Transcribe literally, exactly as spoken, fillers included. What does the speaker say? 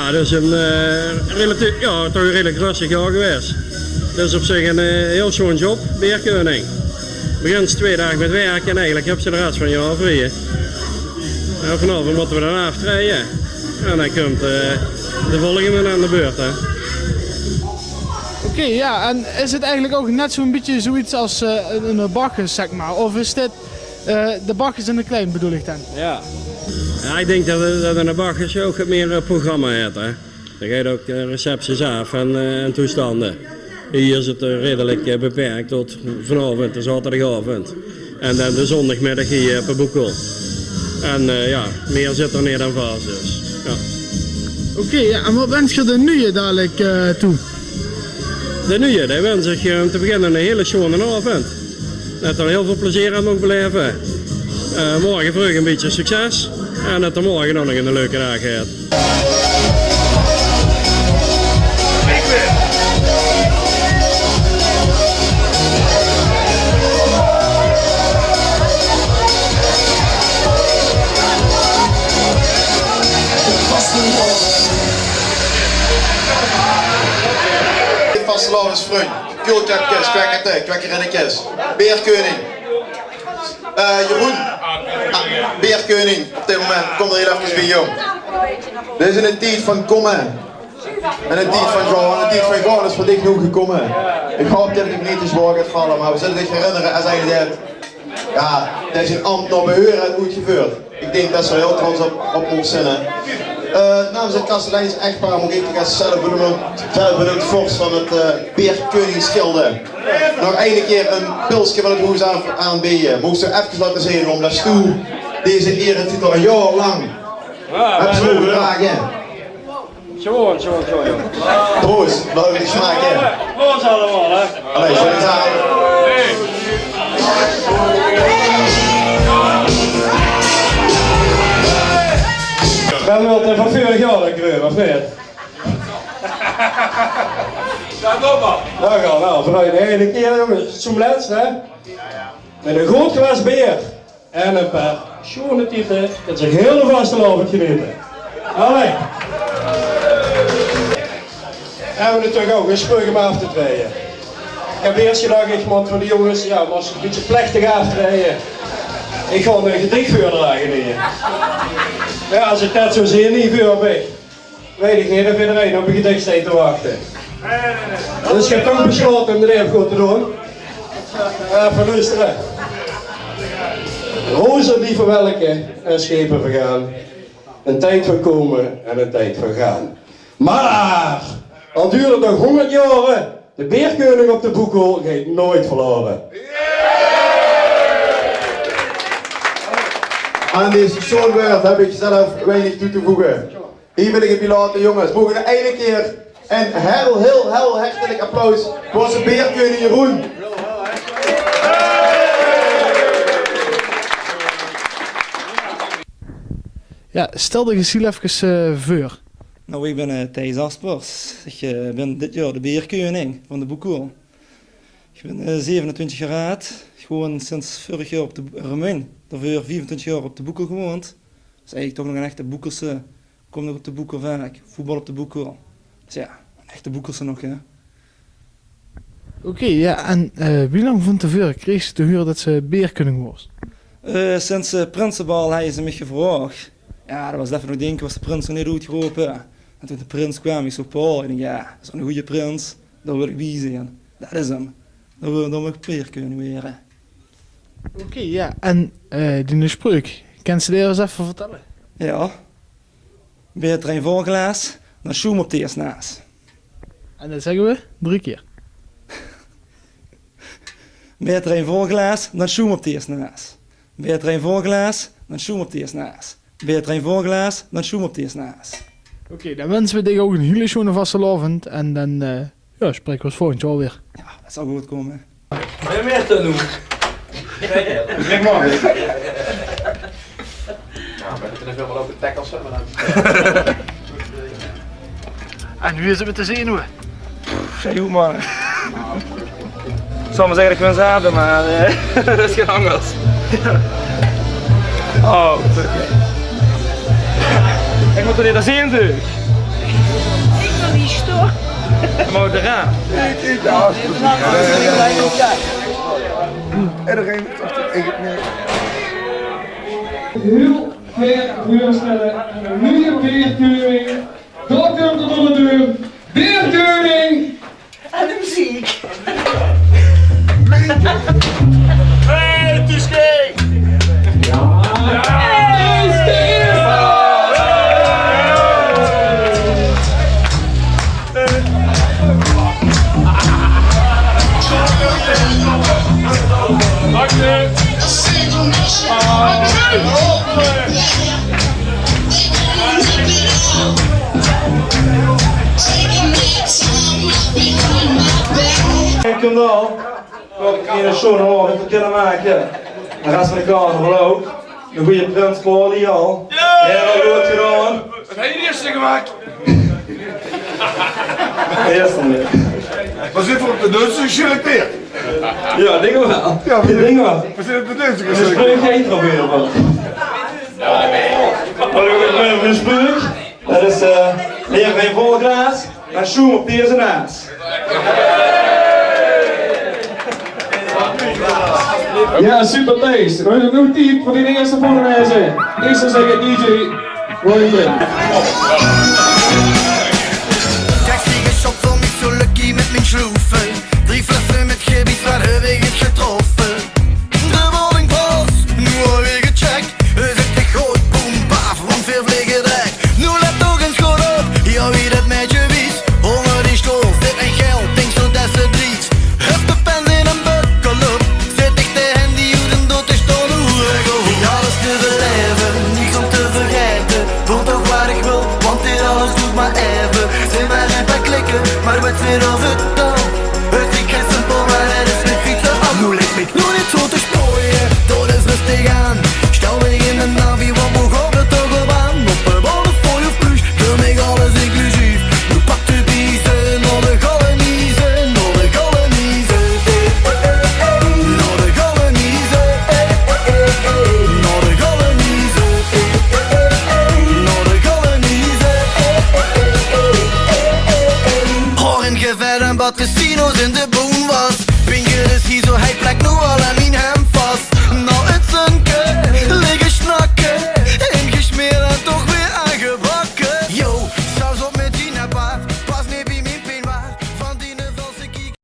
Het is een, eh, relatief, ja, toch een redelijk rustig jaor gewaes. Dus op zich een, eh, hiel sjoon job, beerkeuning. Begins twee daag mit werke en eigelik höbs se de res van 't jaor vrie. En vanaovend mótte we dan aaftraeje. En dan kump, eh, de volgende aan de beurt, hè. Oké, ja, en is het eigelik ouch net zoe'n bietje zoeiets as, eh, ein, ein Bacchus, zeg maar? Of is dit, eh, de Bacchus in 't klein, bedoel ich dan? Ja. Ja, ich dink det, det ein Bacchus ouch get mier, eh, programma haet, hè. Dan geit ouch, eh, recepties aaf en, eh, en toestande. Hie is het, eh, redelik, eh, beperk tot vanaovend, de zaoterdigaovend. En dan de zóndigmiddig hie op de Boekel. En, eh, ja, mier zit d'r neet aan vas, dus, ja. Oké, ja, en wat wens se de nuuje dalik, eh, toe? De nuuje, dae wens ich, eh, óm te beginne eine hele sjoone aovend. Det d'r hiel väöl plezeer aan maag belaeve. Eh, morge vreug ein bietje succes. En det d'r morge dan nog eine leuke daag haet. Vastelaovesvrunj. Kuulkepkes, kwekkerte, kwekkerinnekes. Beerkeuning. Eh, Jeroen. Ah, beerkeuning. Op dit moment. Kóm d'r hiel efkes bie, jóng. Dit is in ein tied van kómme. En in ein tied van gaon. In ein tied van gaon is veur dich noe gekómme. Ich haop det 't dich neet te zwaor geit valle, mer we zulle dich herinnere es eine dae, ja, dae zien ambt nao behuur haet oetgeveurd. Ich dink det se d'r hiel trots op, op moogs zeen, hè. Eh, namens het kasteleins-echtpaar maag ich dich es zelfbenoemd, zelfbenoemd vors van het, eh, Beerkeuningsgilde nog eine kier ein pilske van het hoes aan, aanbeje. Moogs se efkes laote zeen waorom det se deze eretitel al jaorelang höbs gedrage. Sjoon, sjoon, sjoon, jóng. Proost, laot 't dich smake. Proost allemaol, hè. Allee, zet 't aan. Höbbe we 't van veurig jaor, de kleur, of neet? Jao, toch waal. Jao, jao, waal. Veural de eine kier, jónges. Zoe'n lèts, hè? Mit ein groot glaas beer. En ein paar sjoon tiete, det ze hiel de vastelaovend genete. Allee. En we natuurlik ouch ein spreuk óm aaf te traeje. Ich höb eers gedach, ich mót van die jónges, jao, mer ein bietje plechtig aaftraeje. Ich gaon ein gedich veurdrage hie. Jao, es ich det zoe zeen hie veur mich. Weit ich neet of ederein op ein gedich steit te wachte. Dus ich höb toch beslaote óm det effe good te doon. Effe loestere. Roze die verwelke en sjepe vergaon. Ein tied van kómme en ein tied van gaon. Mer al duurt het nog hóngerd jaore, de Beerkeuning op de Boekel geit noeit verlaore. Aan dit sjoon wäörd höb ich zelf weinig toe te voege. Hie wil ich 't bie laote, jónges. Moge we eine kier ein hiel, hiel, hiel hertelik applaus veur ózze Beerkeuning Jeroen. Jao, stel dich ins hiel efkes, eh, veur. Nou, ich bin, eh, Thijs Aspers. Ich, eh, bin dit jaor de Beerkeuning van de Boekel. Ich bin, eh, zevenentwintig jaor aad. Ich woon sinds veurig jaor op de Remunj. Daoveur viefentwintig jaor op de Boekel gewoond. Dus eigelik toch nog ein echte Boekelse. Kóm nog op de Boekel vaak. Voetbal op de Boekel. Dus jao, ein echte Boekelse nog, hè. Oké, jao, en, eh, wie lang van te veure kreegs se te hure det se Beerkeuning woors? Eh, sinds, eh, Prinsebal höbbe ze mich gevraog. Jao, det waas effe nog dinke, waas de prins nog neet oetgerope. En toen de prins kwaam, ich zoe: "Paul," ich dink, jao, det is eine gooje prins. Dao wil ich bie zeen. Det is 'm. Dao wil, dao wil ich Beerkeuning waere. Oké, jao. En, eh, die spreuk, kins se die ins effe vertèlle? Jao. Beter ein vol glaas dan sjoem op de naas. En det zègke we drie kier. Beter ein vol glaas dan sjoem op de naas. Beter ein vol glaas dan sjoem op de naas. Beter ein vol glaas dan sjoem op de naas. Oké, dan wense we dich ouch ein hiel sjoone vastelaovend en dan, eh, jao, spraeke we ós volgend jaor weer. Jao, det zal good kómme. Wae mèt d'r noe? Ich dink, man. Jao, mer det is waal ouch de tackles, hè, mer dan. En wie is het mit de zenuwe? Pff, zenuwe, man. Ich zal mer zègke det ich waal zaat, mer, eh, det is gein angers. Oh, fuck. Ich mót d'r neet aan zeen, zeg. Moderaat. Iedereen toch echt neer. Hiel gaer veurstelle, eine nuje Beerkeuning. Dao kump 'r door de deur. Beerkeuning! En de meziek. Hey, Tuske! Ja! Hey, Tuske! Kóm dan. Laot ich hie ein sjoon aovend kinne make. De res van de carnaval ouch. De gooje prins Paul hie al. Hiel good gedaon. Waat höbs se gemaak? Ierste neet. Waat zit veur op de neus geselecteerd? Ja, dink waal. Ja, dink waal. Waat zit op de neus geselecteerd? De spreuk geit d'r op in ieder geval. Waat höb ich nog mieë veur ein spreuk? Det is, eh, lever ein vol glaas, mer sjoem op deze naas. Ja, super, thanks. Veer höbbe nog tied veur de ierste voorlezer. Ich zou zègke, D J, roll it. Krijg die geshop van mich zo lucky mit mien sloefe. Drie flesse mit Gibbies, dao höb ich 't getroffe. De woning pas, noe alweer gecheckt. Zèt dich good, boem, baaf, want veer vlege dek. Noe let toch ins good op, ja, wie det meidje wies. Ónger die stool zit ein geld, dink zo det se 't riets. Höbs de pens in ein bökkel op, zèt dich de handy oet en doot dich stoon. Wie alles te belaeve, niks óm te vergaete. Doon toch waat ich wil, want dit alles doert mer eve. Zeen mer ein paar klikke, mer waat zit of 't dan? 't Is simpel, mer 't is neet vies te aan. Noe lik mich noe neet zo te sjpooie, doot ins rustig aan. Sjtel mich in de navi, want veer gaon d'r toch op aan. Op ein bonnefooi of pluus, veur mich alles inclusief. Noe pak de biezen, nao de Gallenise, nao de Gallenise. Nao de Gallenise. Nao de Gallenise. Nao de Gallenise. Hoor in gevecht en wat casino's in de